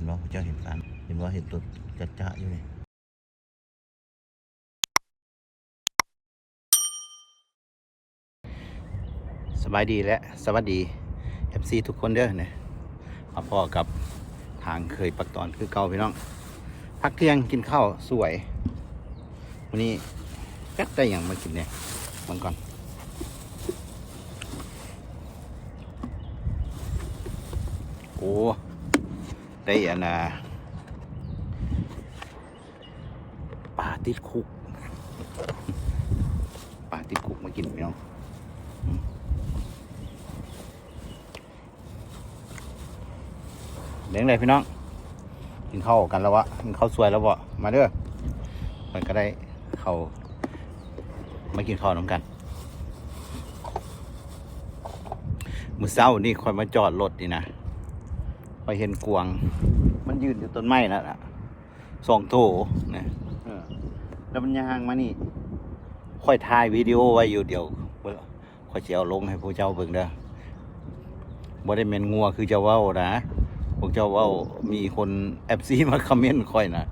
ເນາະ ເຈົ້າເຫັນສັນ ເຫັນບໍ່ ເຫັນຕົວຈະໆຢູ່ນີ້. ສະບາຍດີ ແລະ ສະຫວັດດີ ເອັຟຊີ ທຸກຄົນເດີ. ນີ້ ມາພໍ້ກັບທາງເຄີຍປັກຕອນຄືເກົ່າພີ່ນ້ອງ. ພັກທ່ຽງກິນເຂົ້າສວຍ. ມື້ນີ້ຈັກໄດ້ຫຍັງມາກິນແດ່ ເບິ່ງກ່ອນ. ໂອ້ ໄດ້ອັນນ່າ ປາຕິດຄຸກ ປາຕິດຄຸກມາກິນພີ່ນ້ອງ. ເປັນຈັ່ງໃດພີ່ນ້ອງ ກິນເຂົ້າກັນແລ້ວບໍ່? ກິນເຂົ້າສວຍແລ້ວບໍ່? ມາເດີ ຂ້ອຍກໍໄດ້ເຂົ້າ ມາກິນເຂົ້ານຳກັນ. ມື້ເຊົ້ານີ້ຂ້ອຍມາຈອດລົດນີ້ນະ ຂ້ອຍເຫັນກວາງ ມັນຢືນຢູ່ຕົ້ນໄມ້ນັ້ນນະ ສອງໂຕນະ. ເອີ ແລ້ວມັນຍ່າງມານີ້ ຂ້ອຍຖ່າຍວິດີໂອໄວ້ຢູ່ ດຽວຂ້ອຍຊິເອົາລົງໃຫ້ພວກເຈົ້າເບິ່ງເດີ. ບໍ່ໄດ້ແມ່ນງົວຄືເຈົ້າເວົ້ານະ ພວກເຈົ້າເວົ້າ ມີຄົນ ເອັຟຊີ ມາຄອມເມັນຂ້ອຍນະ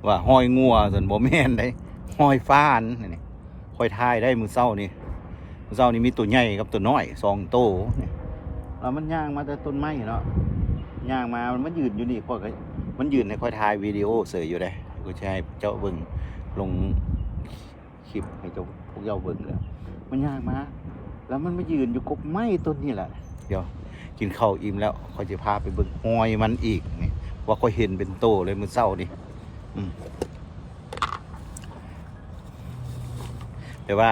ວ່າຮອຍງົວຊັ້ນ. ບໍ່ແມ່ນເດ້ ຮອຍຟານນີ້. ຂ້ອຍຖ່າຍໄດ້ມື້ເຊົ້ານີ້ ມື້ເຊົ້ານີ້ມີໂຕໃຫຍ່ກັບໂຕນ້ອຍສອງໂຕນີ້ ແລ້ວມັນຍ່າງມາແຕ່ຕົ້ນໄມ້ເນາະ ຍ່າງມາ ມັນມາຢືນຢູ່ນີ້ ຂ້ອຍກໍ ມັນຢືນໃຫ້ຂ້ອຍຖ່າຍວິດີໂອເສີຍຢູ່ເດ້. ຂ້ອຍຊິໃຫ້ເຈົ້າເບິ່ງ ລົງຄລິບໃຫ້ເຈົ້າ ພວກເຈົ້າເບິ່ງເດີ. ມັນຍ່າງມາ ແລ້ວມັນມາຢືນຢູ່ກົກໄມ້ຕົ້ນນີ້ແຫຼະ. ດຽວກິນເຂົ້າອີ່ມແລ້ວ ຂ້ອຍຊິພາໄປເບິ່ງຮອຍມັນອີກນີ້ ວ່າຂ້ອຍເຫັນເປັນໂຕເລີຍມື້ເຊົ້ານີ້. ອືມ ແຕ່ວ່າ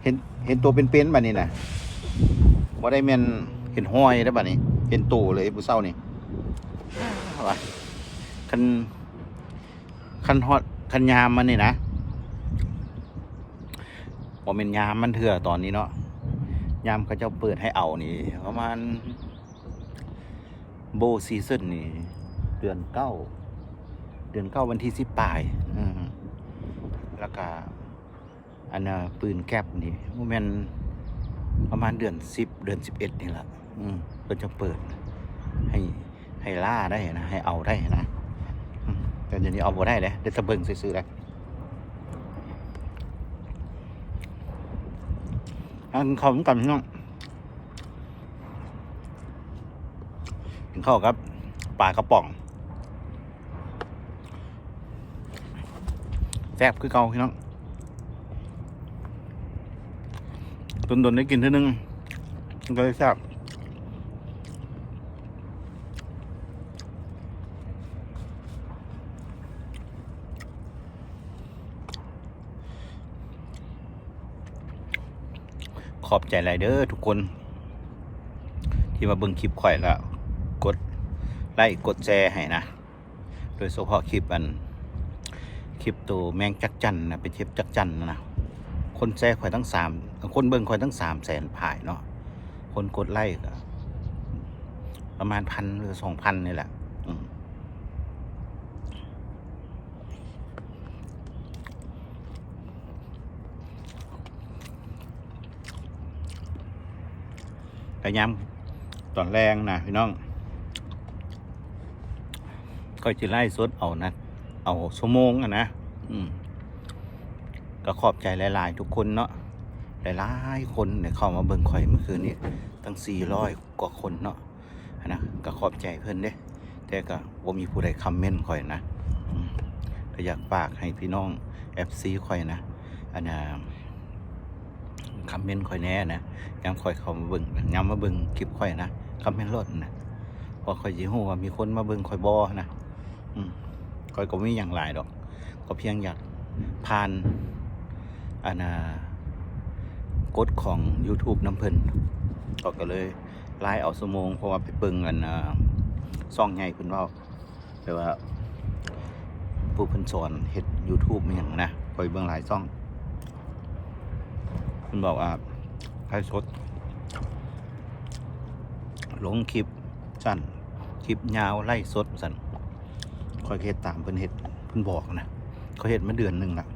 ເຫັນ ເຫັນໂຕເປັນໆ ບາດນີ້ນະ ບໍ່ໄດ້ແມ່ນເຫັນຮອຍເດ້ ບາດນີ້ເຫັນໂຕເລີຍມື້ເຊົ້ານີ້. ວ່າ ຄັນ ຄັນຮອດ ຄັນຍາມມັນນີ້ນະ ບໍ່ແມ່ນຍາມມັນເທື່ອຕອນນີ້ເນາະ ຍາມເຂົາເຈົ້າເປີດໃຫ້ເອົານີ້ ປະມານ bow season ນີ້ ເດືອນເກົ້າ ເດືອນເກົ້າ ວັນທີສິບປາຍ. ເອີ ແລ້ວກະ ອັນນ່າ ປືນແກັບນີ້ ບໍ່ແມ່ນ ປະມານເດືອນສິບ ເດືອນສິບເອັດນີ້ລະ ເພິ່ນຈະເປີດໃຫ້ ໃຫ້ລ່າໄດ້ນະ ໃຫ້ເອົາໄດ້ນະ. ແຕ່ດຽວນີ້ເອົາບໍ່ໄດ້ເດ້ ໄດ້ແຕ່ເບິ່ງຊື່ໆ ແລ້ວ ອັນ ເຂົ້ານຳກັນພີ່ນ້ອງ ກິນເຂົ້າກັບປາກະປ໋ອງ ແຊບຄືເກົ່າພີ່ນ້ອງ ດົນໆ ໄດ້ກິນເທື່ອໜຶ່ງ ມັນກໍເລີຍແຊບ. ຂອບໃຈຫຼາຍເດີທຸກຄົນ ທີ່ມາເບິ່ງຄລິບຂ້ອຍ ແລ້ວກົດໄລ້ກົດແຊໃຫ້ນະ ໂດຍສະເພາະຄລິບອັນ ຄລິບໂຕແມງຈັກຈັ່ນນະ ໄປເກັບຈັກຈັ່ນນະ ຄົນແຊຂ້ອຍຕັ້ງສາມ ຄົນເບິ່ງຂ້ອຍຕັ້ງສາມແສນປາຍເນາະ ຄົນກົດໄລ້ກໍປະມານພັນ ຫຼື ສອງພັນນີ້ແຫຼະ. ອືມ ກະຍາມຕອນແລງນະພີ່ນ້ອງ ຂ້ອຍຊິໄລຟ໌ສົດເອົານະ ເອົາຊົ່ວໂມງຫັ້ນນະ. ອືມ ກະຂອບໃຈຫຼາຍໆ ທຸກຄົນເນາະ ຫຼາຍໆ ຄົນໄດ້ເຂົ້າມາເບິ່ງຂ້ອຍມື້ຄືນນີ້ ຕັ້ງສີ່ຮ້ອຍກວ່າຄົນເນາະ. ຫັ້ນນະ ກໍຂອບໃຈເພິ່ນເດ້ ແຕ່ກໍບໍ່ມີຜູ້ໃດຄອມເມັນຂ້ອຍນະ. ອືມ ກໍຢາກຝາກໃຫ້ພີ່ນ້ອງ ເອັຟຊີ ຂ້ອຍນະ ອັນນ່າ ຄອມເມັນຂ້ອຍແດ່ນະ ຍາມຂ້ອຍເຂົ້າມາເບິ່ງ ຍາມມາເບິ່ງຄລິບຂ້ອຍນະ ຄອມເມັນໂລດນະ ເພາະຂ້ອຍຊິຮູ້ວ່າມີຄົນມາເບິ່ງຂ້ອຍບໍ່ນະ. ອືມ ຂ້ອຍກໍບໍ່ມີຫຍັງຫຼາຍດອກ ກໍພຽງຢາກຜ່ານ ອັນນ່າ ກົດຂອງຢູທູບນຳເພິ່ນ ກໍ ກໍເລີຍ ຫຼາຍເອົາຊົ່ວໂມງ ເພາະວ່າໄປເບິ່ງອັນ ເອີ ຊ່ອງໃຫຍ່ເພິ່ນເວົ້າ ແບບວ່າຜູ້ເພິ່ນສອນເຮັດຢູທູບອີ່ຫຍັງນະ ຂ້ອຍເບິ່ງຫຼາຍຊ່ອງ ເພິ່ນບອກວ່າໄລຟ໌ສົດ ລົງຄລິບສັ້ນ ຄລິບຍາວ ໄລຟ໌ສົດ ວ່າຊັ້ນ ຂ້ອຍກໍເຮັດຕາມເພິ່ນເຮັດ ເພິ່ນບອກນະ ຂ້ອຍເຮັດມາເດືອນໜຶ່ງລະ.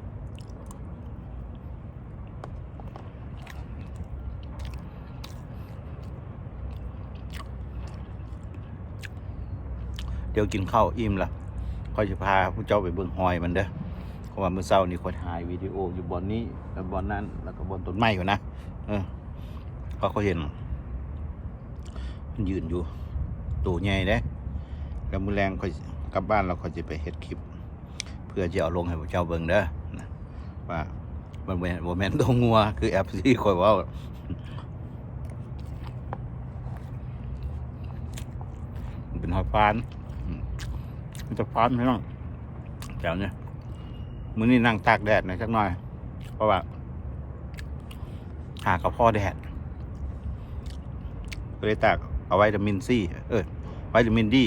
ດຽວກິນເຂົ້າອີ່ມລະ ຂ້ອຍຊິພາພວກເຈົ້າໄປເບິ່ງຮອຍມັນເດີ ເພາະວ່າມື້ເຊົ້ານີ້ຂ້ອຍຖ່າຍວິດີໂອຢູ່ບ່ອນນີ້ ແລະ ບ່ອນນັ້ນ ແລ້ວກໍບ່ອນຕົ້ນໄມ້ພຸ້ນນະ. ເອີ ຂ້ອຍ ຂ້ອຍເຫັນມັນຢືນຢູ່ ໂຕໃຫຍ່ເດ້. ແລ້ວມື້ແລງຂ້ອຍກັບບ້ານແລ້ວ ຂ້ອຍຊິໄປເຮັດຄລິບ ເພື່ອຈະເອົາລົງໃຫ້ພວກເຈົ້າເບິ່ງເດີ ນະ ວ່າມັນບໍ່ແມ່ນ ບໍ່ແມ່ນຕົວງົວຄື ເອັຟຊີ ຂ້ອຍເວົ້າ. ມັນເປັນຮອຍຟານ ອືມ ມີແຕ່ຟານພີ່ນ້ອງ ແຖວນີ້. ມື້ນີ້ນັ່ງຕາກແດດໜ້ອຍຈັກໜ້ອຍ ເພາະວ່າຫາກະເພາະແດດ ກໍເລີຍຕາກເອົາໄວຕາມິນຊີ ເອີ ໄວຕາມິນດີ.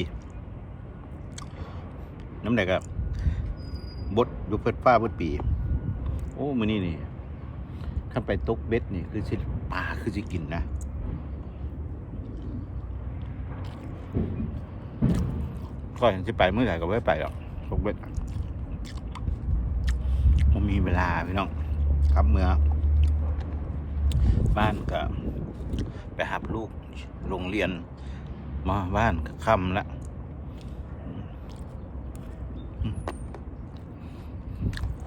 ຍາມໃດກໍບົດຢູ່ເພິດຟ້າເບິດປີ. ໂອ້ ມື້ນີ້ນີ້ ຄັນໄປຕົກເບັດນີ້ຄືຊິ ປາຄືຊິກິນນະ. ຂ້ອຍຊິໄປມື້ໃດກໍບໍ່ໄດ້ໄປດອກ ຕົກເບັດ ບໍ່ມີເວລາພີ່ນ້ອງ. ກັບເມືອບ້ານກໍໄປຮັບລູກໂຮງຮຽນ ມາບ້ານກໍຄ່ຳລະ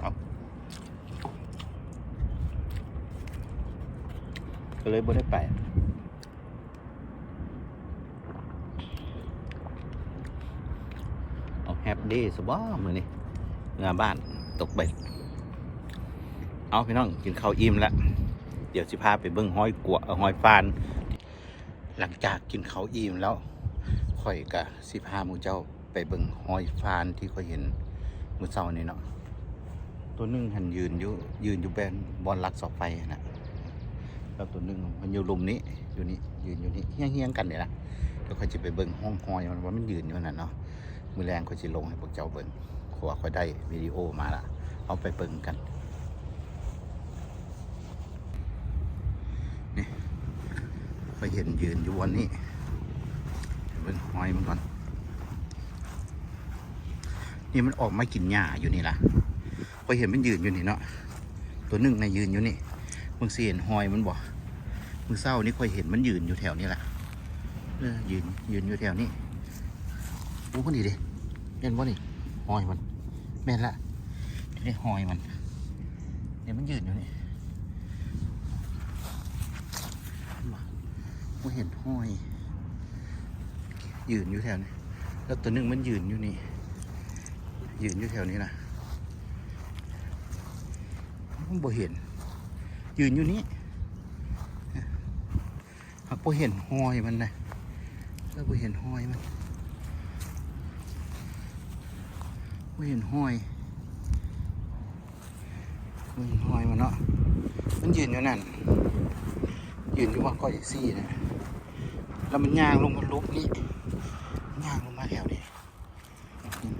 ເອົາ ກໍເລີຍບໍ່ໄດ້ໄປ. ເອົາ ແຮັບເດ ຊະບໍ່ມື້ນີ້ ເມືອບ້ານຕົກເບັດ. ເອົາ ພີ່ນ້ອງ ກິນເຂົ້າອີ່ມລະ ດຽວຊິພາໄປເບິ່ງຮອຍກວາ ເອີ ຮອຍຟານ. ຫຼັງຈາກກິນເຂົ້າອີ່ມແລ້ວ ຂ້ອຍກະຊິພາໝູ່ເຈົ້າໄປເບິ່ງຮອຍຟານທີ່ຂ້ອຍເຫັນມື້ເຊົ້ານີ້ເນາະ. ໂຕໜຶ່ງຫັ້ນຢືນຢູ່ ຢືນຢູ່ແບນ ບ່ອນຫຼັກເສົາໄຟຫັ້ນນະ ແລ້ວໂຕໜຶ່ງມັນຢູ່ລຸ່ມນີ້ ຢູ່ນີ້ ຢືນຢູ່ນີ້ ຮຽງໆກັນນີ້ລະ. ດຽວຂ້ອຍຊິໄປເບິ່ງຮ່ອງຮອຍມັນວ່າມັນຢືນຢູ່ຫັ້ນນະເນາະ. ມື້ແລງຂ້ອຍຊິລົງໃຫ້ພວກເຈົ້າເບິ່ງ ເພາະວ່າຂ້ອຍໄດ້ວິດີໂອມາລະ ເຮົາໄປເບິ່ງກັນ. ນີ້ ຂ້ອຍເຫັນຢືນຢູ່ບ່ອນນີ້ ເບິ່ງຮອຍມັນກ່ອນ. ນີ້ມັນອອກມາກິນຫຍ້າຢູ່ນີ້ລະ ຂ້ອຍເຫັນມັນຢືນຢູ່ນີ້ເນາະ ໂຕໜຶ່ງນະຢືນຢູ່ນີ້. ມຶງຊິເຫັນຮອຍມັນບໍ່? ມື້ເຊົ້ານີ້ຂ້ອຍເຫັນມັນຢືນຢູ່ແຖວນີ້ລະ ເອີ ຢືນ ຢືນຢູ່ແຖວນີ້. ໂອ້ ນີ້ເດ້ ແມ່ນບໍ່ນີ້? ຮອຍມັນ ແມ່ນລະ ນີ້ຮອຍມັນ ນີ້ມັນຢືນຢູ່ນີ້ ເຫັນບໍ່? ບໍ່ເຫັນຮອຍ ຢືນຢູ່ແຖວນີ້ ແລ້ວໂຕໜຶ່ງມັນຢືນຢູ່ນີ້ ຢືນຢູ່ແຖວນີ້ນະ ບໍ່ເຫັນ ຢືນຢູ່ນີ້ ຫາກບໍ່ເຫັນຮອຍມັນນະ ເອີ ບໍ່ເຫັນຮອຍມັນ ບໍ່ເຫັນຮອຍ ບໍ່ເຫັນຮອຍມັນເນາະ. ມັນຢືນຢູ່ນັ້ນ ຢືນຢູ່ບ່ອນຂ້ອຍຊີ້ນະ ແລ້ວມັນຍ່າງລົງມາຫຼຸບນີ້ ຍ່າງລົງມາແຖວນີ້.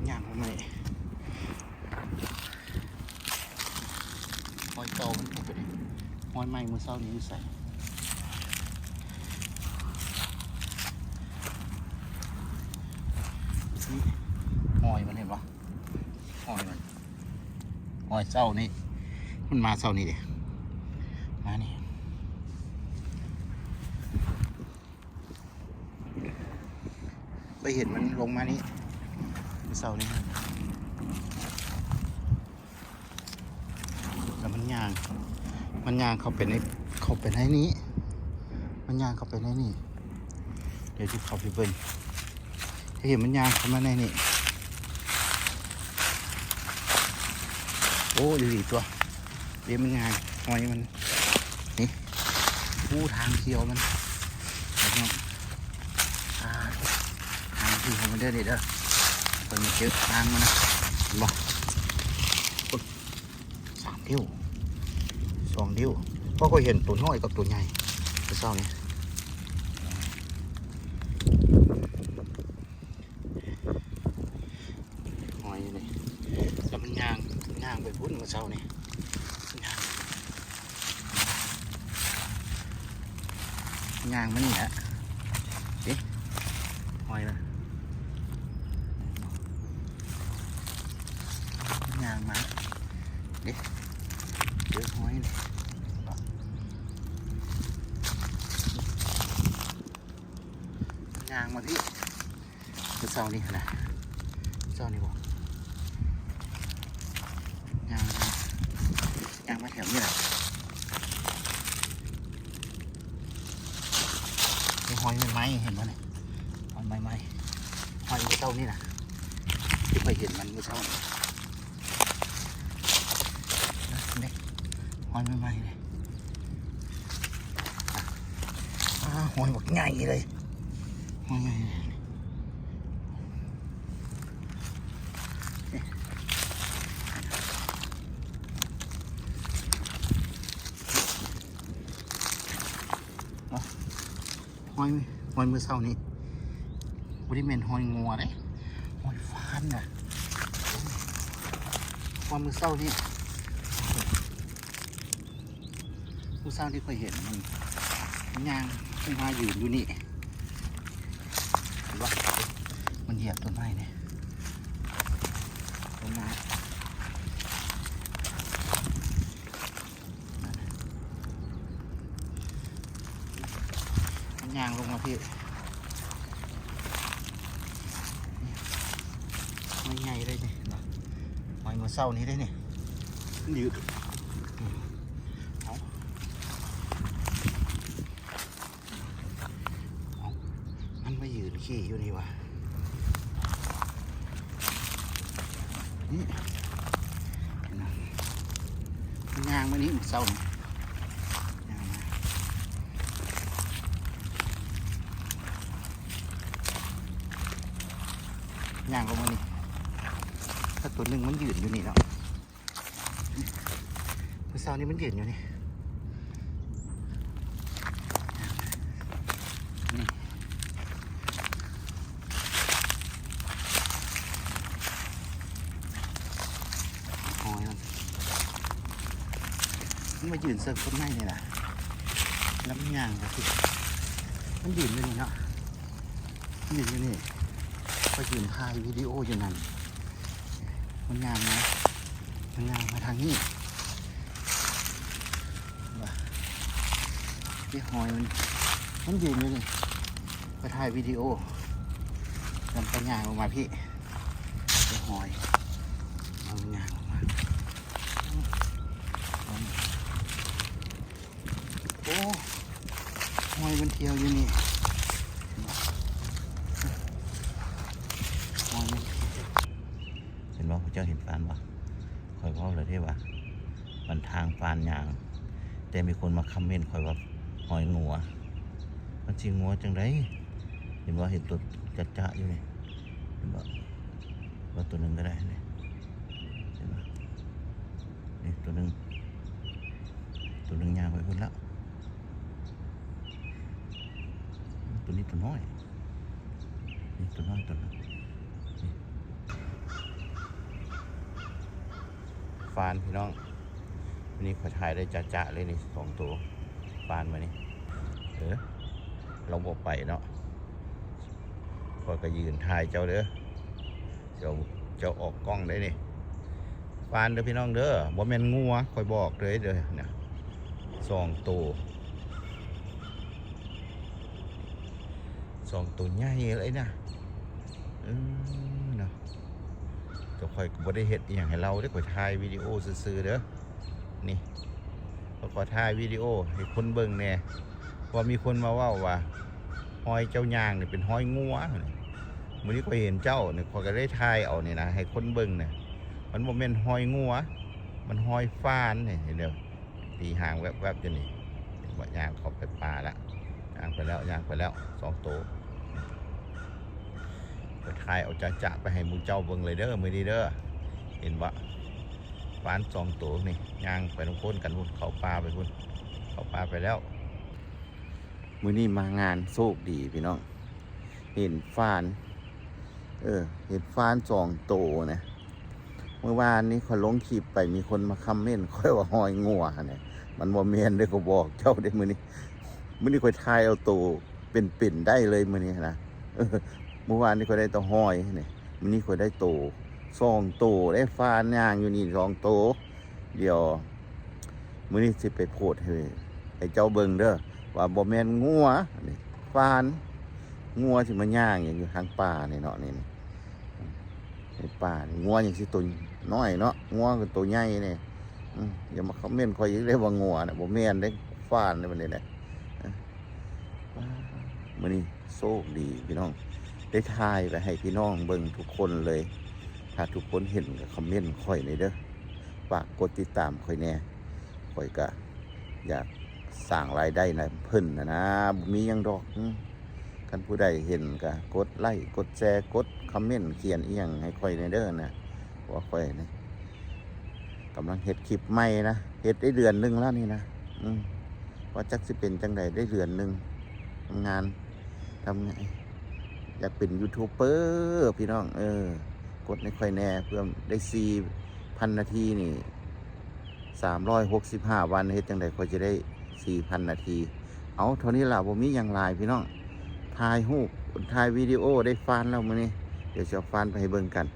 ຍ່າງມາໃໝ່ ຮອຍເກົ່າມັນເປັນ ຮອຍໃໝ່ມື້ເຊົ້ານີ້ຢູ່ໃສ? ນີ້ ຮອຍມັນເຫັນບໍ່? ຮອຍມັນ ຮອຍເຊົ້ານີ້ ມັນມາເຊົ້ານີ້ເດ້ ມານີ້. ໄປເຫັນມັນລົງມານີ້ ເຊົ້ານີ້ ແລ້ວມັນຍ່າງ ມັນຍ່າງເຂົ້າໄປໃນ ເຂົ້າໄປໃນນີ້ ມັນຍ່າງເຂົ້າໄປໃນນີ້. ດຽວຊິເຂົ້າໄປເບິ່ງ ເຫັນມັນຍ່າງເຂົ້າມາໃນນີ້. ໂອ້ ອີ່ຫຼີຕົວະ ເດ້ ມັນຍ່າງ ຮອຍມັນ ນີ້ ໂອ້ ທາງທ່ຽວມັນ ພີ່ນ້ອງ ອ່າ ທາງທ່ຽວມັນເດີ ນີ້ເດີ ເພິ່ນເຈີທາງມັນນະ ເຫັນບໍ່? ໂອ້ຍ ສາມດຽວ ສອງດຽວ ເພາະຂ້ອຍເຫັນໂຕນ້ອຍກັບໂຕໃຫຍ່ ມື້ເຊົ້ານີ້. ຮອຍຢູ່ນີ້ ແລ້ວມັນຍ່າງ ຍ່າງໄປພຸ້ນມື້ເຊົ້ານີ້ ຍ່າງ ຍ່າງມານີ້ແຫຼະ ເດ້ ຮອຍມັນ ຍ່າງມາ ເດ້ ເຈີຮອຍນີ້ ຍ່າງມາພີ້. ມື້ເຊົ້ານີ້ຫັ້ນນະ ເຊົ້ານີ້ບໍ່ ຍ່າງ ຍ່າງມາແຖວນີ້ແຫຼະ ມີຮອຍໄໝ້ໆ ເຫັນບໍ່ນີ້ ຮອຍໄໝ້ໆ ຮອຍມື້ເຊົ້ານີ້ນະ ທີ່ຂ້ອຍເຫັນມັນມື້ເຊົ້ານີ້ ນະ ເດ້ ຮອຍໄໝ້ໆ ເດ້ ອາ ຮອຍບັກໃຫຍ່ເລີຍ ຮອຍໃຫຍ່ ຮອຍ ຮອຍມື້ເຊົ້ານີ້ ບໍ່ໄດ້ແມ່ນຮອຍງົວເດ້ ຮອຍຟານນະ ຮອຍມື້ເຊົ້ານີ້ ມື້ເຊົ້າທີ່ຂ້ອຍເຫັນມັນ ມັນຍ່າງຂຶ້ນມາຢືນຢູ່ນີ້ ເຫັນບໍ່? ມັນຢຽບຕົ້ນໄມ້ນີ້ ລົງມາ ມັນຍ່າງລົງມາພີ້ ຮອຍໃຫຍ່ເລີຍນີ້ ເຫັນບໍ່? ຮອຍມື້ເຊົ້ານີ້ເດ້ນີ້ ມັນຢືນ ເອົາ ເອົາ ມັນມາຢືນຂີ້ຢູ່ນີ້ຫວາ ນີ້ ເຫັນບໍ່? ມັນຍ່າງມານີ້ມື້ເຊົ້ານີ້ ຍ່າງມາ ຍ່າງລົງມານີ້ ຖ້າຕົວໜຶ່ງມັນຢືນຢູ່ນີ້ເນາະ ມື້ເຊົ້ານີ້ມັນຢືນຢູ່ນີ້ ນີ້ ຮອຍມັນ ມັນມາຢືນເຊິ່ງຕົ້ນໄມ້ນີ້ນະ ແລ້ວມັນຍ່າງໄປ ມັນຢືນຢູ່ນີ້ເນາະ ມັນຢືນຢູ່ນີ້ ຂ້ອຍຢືນຖ່າຍວິດີໂອຢູ່ນັ້ນ ມັນຍ່າງມາ ມັນຍ່າງມາທາງນີ້ ວ່າ ເດ້ ຮອຍມັນ ມັນຢືນຢູ່ນີ້ ຂ້ອຍຖ່າຍວິດີໂອ ມັນກໍຍ່າງລົງມາພີ້ ເດ້ ຮອຍ ມັນຍ່າງລົງມາ ໂອ້ ຮອຍມັນທ່ຽວຢູ່ນີ້ ຮອຍມັນ ເຫັນບໍ່? ເຈົ້າເຫັນຟານບໍ່? ຂ້ອຍເວົ້າແລ້ວເດ້ວ່າ ມັນທາງຟານຍ່າງ ແຕ່ມີຄົນມາຄອມເມັນຂ້ອຍວ່າ ຮອຍງົວ ມັນຊິງົວຈັ່ງໃດ? ເຫັນບໍ່? ເຫັນຕົວຈະໆຢູ່ນີ້ ເຫັນບໍ່? ວ່າຕົວໜຶ່ງກໍໄດ້ນີ້ ເຫັນບໍ່? ນີ້ຕົວໜຶ່ງ ຕົວໜຶ່ງຍ່າງໄປພຸ້ນແລ້ວ ຕົວນີ້ຕົວນ້ອຍ ນີ້ຕົວນ້ອຍຕົວໜຶ່ງ ນີ້ ຟານພີ່ນ້ອງ ນີ້ຂ້ອຍຖ່າຍໄດ້ຈະໆເລີຍນີ້ ສອງໂຕ ຟານມານີ້ ເອີ ລາວບໍ່ໄປເນາະ ຂ້ອຍກໍຢືນຖ່າຍເຈົ້າເດີ ເຈົ້າ ເຈົ້າອອກກ້ອງໄດ້ນີ້ ຟານເດີພີ່ນ້ອງເດີ ບໍ່ແມ່ນງົວ ຂ້ອຍບອກເລີຍເດີ ນະ ສອງໂຕ ສອງໂຕໃຫຍ່ເລີຍນະ ເອີ ເນາະ ແຕ່ຂ້ອຍກໍບໍ່ໄດ້ເຮັດອີ່ຫຍັງໃຫ້ລາວເດ້ ຂ້ອຍຖ່າຍວິດີໂອຊື່ໆເດີ ນີ້ ຂ້ອຍຂໍຖ່າຍວິດີໂອໃຫ້ຄົນເບິ່ງແດ່ ເພາະວ່າມີຄົນມາເວົ້າວ່າ ຮອຍເຈົ້າຍ່າງນີ້ເປັນຮອຍງົວ ມື້ນີ້ຂ້ອຍເຫັນເຈົ້ານີ້ ຂ້ອຍກໍໄດ້ຖ່າຍເອົານີ້ນະ ໃຫ້ຄົນເບິ່ງນະ ມັນບໍ່ແມ່ນຮອຍງົວ ມັນຮອຍຟານນີ້ ເຫັນເດີ ຕີຫາງແວບໆຢູ່ນີ້ ເຫັນບໍ່? ຍ່າງເຂົ້າໄປປ່າລະ ຍ່າງໄປແລ້ວ ຍ່າງໄປແລ້ວ ສອງໂຕ ຂ້ອຍຖ່າຍເອົາຈະໆໄປໃຫ້ໝູ່ເຈົ້າເບິ່ງເລີຍເດີ ມື້ນີ້ເດີ ເຫັນບໍ່? ຟານສອງໂຕນີ້ ຍ່າງໄປນຳຄົນກັນພຸ້ນ ເຂົ້າປ່າໄປພຸ້ນ ເຂົ້າປ່າໄປແລ້ວ ມື້ນີ້ມາງານໂຊກດີພີ່ນ້ອງ ເຫັນຟານ ເອີ ເຫັນຟານສອງໂຕນະ ມື້ວານນີ້ຂ້ອຍລົງຄລິບໄປ ມີຄົນມາຄອມເມັນຂ້ອຍວ່າຮອຍງົວຫັ້ນນະ ມັນບໍ່ແມ່ນເດ້ ຂ້ອຍບອກເຈົ້າເດ້ມື້ນີ້ ມື້ນີ້ຂ້ອຍຖ່າຍເອົາໂຕເປັນໆໄດ້ເລີຍມື້ນີ້ນະ ເອີ ມື້ວານນີ້ຂ້ອຍໄດ້ແຕ່ຮອຍນີ້ ມື້ນີ້ຂ້ອຍໄດ້ໂຕ ສອງໂຕເດ້ ຟານຍ່າງຢູ່ນີ້ສອງໂຕ ດຽວມື້ນີ້ຊິໄປໂພສໃຫ້ ໃຫ້ເຈົ້າເບິ່ງເດີ ວ່າບໍ່ແມ່ນງົວ ນີ້ ຟານ ງົວຊິມາຍ່າງຫຍັງຢູ່ທາງປ່ານີ້ເນາະ ນີ້ ນີ້ ໃນປ່ານີ້ ງົວຫຍັງຊິໂຕນ້ອຍເນາະ ງົວຄືໂຕໃຫຍ່ນີ້. ອືມ ຢ່າມາຄອມເມັນຂ້ອຍອີກເດ້ວ່າງົວນະ ບໍ່ແມ່ນເດ້ ຟານເດ້ບັດນີ້ນະ. ເອີ ວ້າ ມື້ນີ້ໂຊກດີພີ່ນ້ອງ ໄດ້ຖ່າຍໄປໃຫ້ພີ່ນ້ອງເບິ່ງທຸກຄົນເລີຍ. ຖ້າທຸກຄົນເຫັນກໍຄອມເມັນຂ້ອຍແດ່ເດີ້ ຝາກກົດຕິດຕາມຂ້ອຍແດ່ ຂ້ອຍກະຢາກສ້າງລາຍໄດ້ນຳເພິ່ນຫັ້ນນາ. ບໍ່ມີຫຍັງດອກ ອືມ ຄັນຜູ້ໃດເຫັນກໍກົດໄລ ກົດແຊ ກົດຄອມເມັນ ຂຽນອີ່ຫຍັງໃຫ້ຂ້ອຍແດ່ເດີ້ນະ ເພາະວ່າຂ້ອຍນີ້ກຳລັງເຮັດຄລິບໃໝ່ນະ ເຮັດໄດ້ເດືອນໜຶ່ງແລ້ວນີ້ນະ. ອືມ ວ່າຈັກຊິເປັນຈັ່ງໃດ ໄດ້ເດືອນໜຶ່ງ ທຳງານ ທຳ ຢາກເປັນຢູທູບເບີພີ່ນ້ອງ ເອີ ກົດໃຫ້ຂ້ອຍແດ່ ເພື່ອໄດ້ສີ່ພັນນາທີນີ້ ສາມຮ້ອຍຫົກສິບຫ້າວັນ ເຮັດຈັ່ງໃດຂ້ອຍຈະໄດ້ສີ່ພັນນາທີ. ເອົາ ເທົ່ານີ້ລະ ບໍ່ມີຫຍັງຫຼາຍພີ່ນ້ອງ ຖ່າຍຮູບ ຖ່າຍວິດີໂອ ໄດ້ຟານແລ້ວມື້ນີ້ ດຽວຊິເອົາຟານໄປໃຫ້ເບິ່ງກັນ.